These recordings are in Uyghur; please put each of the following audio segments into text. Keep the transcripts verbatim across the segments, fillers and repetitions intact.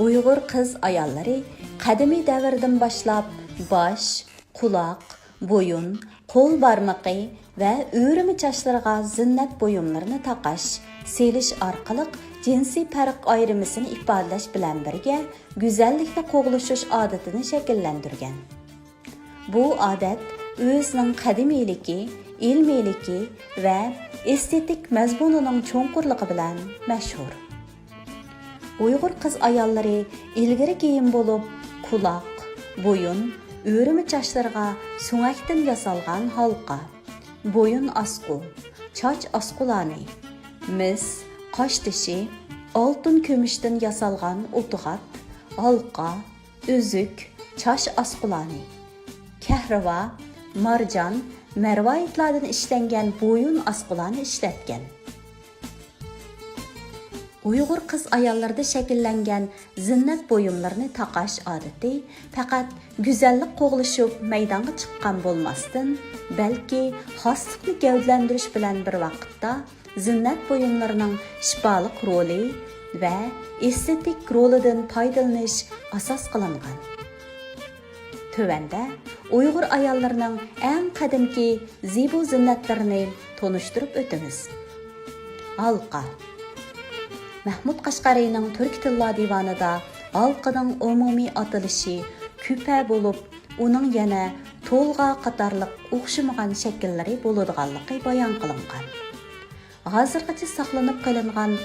ئۇيغۇر قىز-ئاياللىرى قەدىمىي دەۋردىن باشلاپ باش، قۇلاق، بويۇن، قول بارمىقى ۋە ئۆرۈمە چاچلىرىغا زىننەت بۇيۇملىرىنى تاقاش، سېلىش ئارقىلىق جىنسىي پەرق ئايرىمىسىنى ئىپادىلەش بىلەن بىرگە، گۈزەللىكنى قوغلىشىش ئادىتىنى شەكىللەندۈرگەن. بۇ ئادەت ئۆزىنىڭ قەدىمىيلىكى، ئىلمىيلىكى ۋە ئېستېتىك مەزمۇنىنىڭ چوڭقۇرلۇقى بىلەن مەشھۇر. ئۇيغۇر قىز-ئاياللىرى ئىلگىرى كىيىم بولۇپ، قۇلاق، بويۇن، ئۆرۈمە چاچلىرىغا سۆڭەكتىن ياسالغان ھالقا، بويۇن ئاسقۇ، چاچ ئاسقۇلارنى، مىس، قاشتېشى، ئالتۇن، كۈمۈشتىن ياسالغان ئوتغات، ھالقا، ئۈزۈك، چاچ ئاسقۇلارنى، كەھرىۋا، مارجان، مەرۋايىتلاردىن ئىشلەنگەن بويۇن ئاسقۇلارنى ئىشلەتكەن. ئۇيغۇر قىز-ئاياللىرىدا شەكىللەنگەن زىننەت بۇيۇملىرىنى تاقاش ئادىتى پەقەت گۈزەللىك قوغلىشىپ مەيدانغا چىققان بولماستىن، بەلكى خاسلىقنى گەۋدىلەندۈرۈش بىلەن بىر ۋاقىتتا زىننەت بۇيۇملىرىنىڭ شىپالىق رولى ۋە ئېستېتىك رولىدىن پايدىلىنىش ئاساس قىلىنغان. تۆۋەندە ئۇيغۇر ئاياللىرىنىڭ ئەڭ قەدىمكى زىبۇ زىننەتلىرىنى تونۇشتۇرۇپ ئۆتىمىز. ھالقا. مەھمۇد قەشقەرىنىڭ تۈركىي تىللار دىۋانىدا ھالقىنىڭ ئومۇمىي ئاتىلىشى كۈپە بولۇپ، ئۇنىڭ يەنە تولغا قاتارلىق ئوخشىمىغان شەكىللىرى بولىدىغانلىقى بايان قىلىنغان. ھازىرغىچە ساقلىنىپ قېلىنغان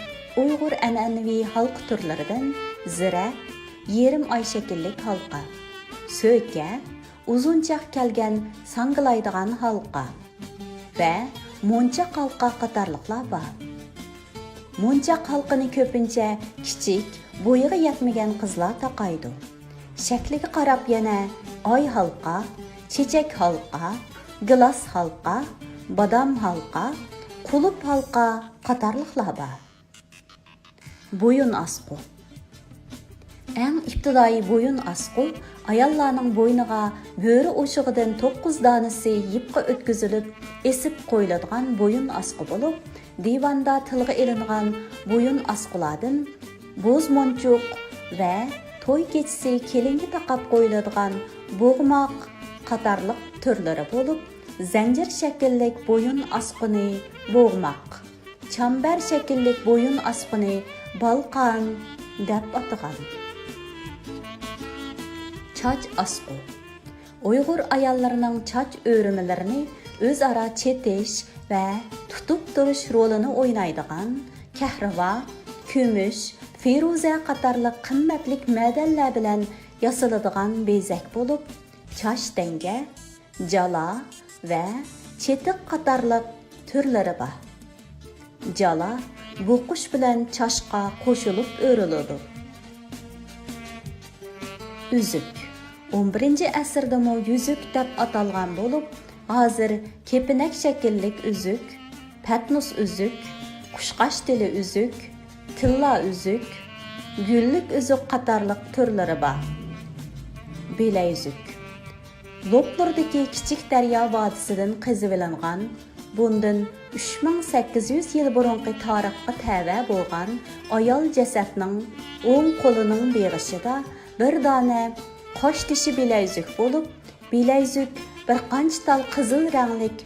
ئۇيغۇر ئەنئەنىۋى ھالقا تۈرلىرىدىن زىرە، يېرىم ئاي شەكىللىك ھالقا، سۆكە، ئۇزۇنچاق كەلگەن ساڭگىلايدىغان ھالقا ۋە مونچاق ھالقا قاتارلىقلار بار. مونچاق ھالقىنى كۆپىنچە كىچىك، بويىغا يەتمىگەن قىزلار تاقايدۇ. شەكلىگە قاراپ يەنە ئاي ھالقا، چېچەك ھالقا، گىلاس ھالقا، بادام ھالقا، قۇلۇپ ھالقا قاتارلىقلار بار. بويۇن ئاسقۇ. ئەڭ ئىپتىدائىي بويۇن ئاسقۇ ئاياللارنىڭ بوينىغا بۆرە ئوشۇقىدىن توققۇز دانىسى يىپقا ئۆتكۈزۈلۈپ ئېسىپ قويۇلىدىغان بويۇن ئاسقۇ بولۇپ، دىۋاندا تىلغا ئېلىنغان بويۇن ئاسقۇلاردىن بوز مونچۇق ۋە توي كېچىسى كېلىنگە تاقاپ قويۇلىدىغان بوغماق قاتارلىق تۈرلىرى بولۇپ، زەنجىر شەكىللىك بويۇن ئاسقۇنى بوغماق، چامبەر شەكىللىك بويۇن ئاسقۇنى بالقان دەپ ئاتىغان. چاچ ئاسقۇ. ئۇيغۇر ئاياللىرىنىڭ چاچ ئۆرۈمىلىرىنى ئۆزئارا چېتىش ۋە تۇتۇپ تۇرۇش رولىنى ئوينايدىغان كەھرىۋا، كۈمۈش، فىرۇزە قاتارلىق قىممەتلىك مەدەنلەر بىلەن ياسىلىدىغان بېزەك بولۇپ، چاچ دەڭگە، جالا ۋە چېتىق قاتارلىق تۈرلىرى بار. جالا بوقۇش بىلەن چاچقا قوشۇلۇپ ئۆرۈلىدۇ. ئۈزۈك. ئون بىرىنچى ئەسىردىمۇ يۈزۈك دەپ ئاتالغان بولۇپ، ھازىر كېپىنەك شەكىللىك ئۈزۈك، پەتنۇس ئۈزۈك، قۇشقاچ تىلى ئۈزۈك، تىللا ئۈزۈك، گۈللۈك ئۈزۈك قاتارلىق تۈرلىرى بار. بىلەيۈزۈك. لوپنۇردىكى كىچىك دەريا ۋادىسىدىن قېزىۋېلىنغان، بۇندىن ئۈچ مىڭ سەككىز يۈز يىل بۇرۇنقى تارىخقا تەۋە بولغان ئايال جەسەتنىڭ ئوڭ قولىنىڭ بېغىشىدا بىر دانە قاشتېشى بىلەيۈزۈك بولۇپ، بىلەيۈزۈك بىر قانچە تال قىزىل رەڭلىك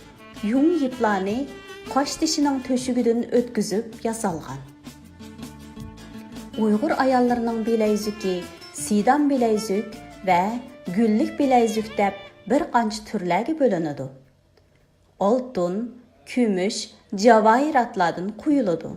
يۇڭ يىپلارنى قاشتېشىنىڭ تۆشۈكىدىن ئۆتكۈزۈپ ياسالغان. ئۇيغۇر ئاياللىرىنىڭ بىلەيزۈكى سىدام بىلەيزۈك ۋە گۈللۈك بىلەيزۈك دەپ بىر قانچە تۈرلەرگە بۆلۈنىدۇ. ئالتۇن، كۈمۈش، جاۋاھىراتلاردىن قويۇلىدۇ.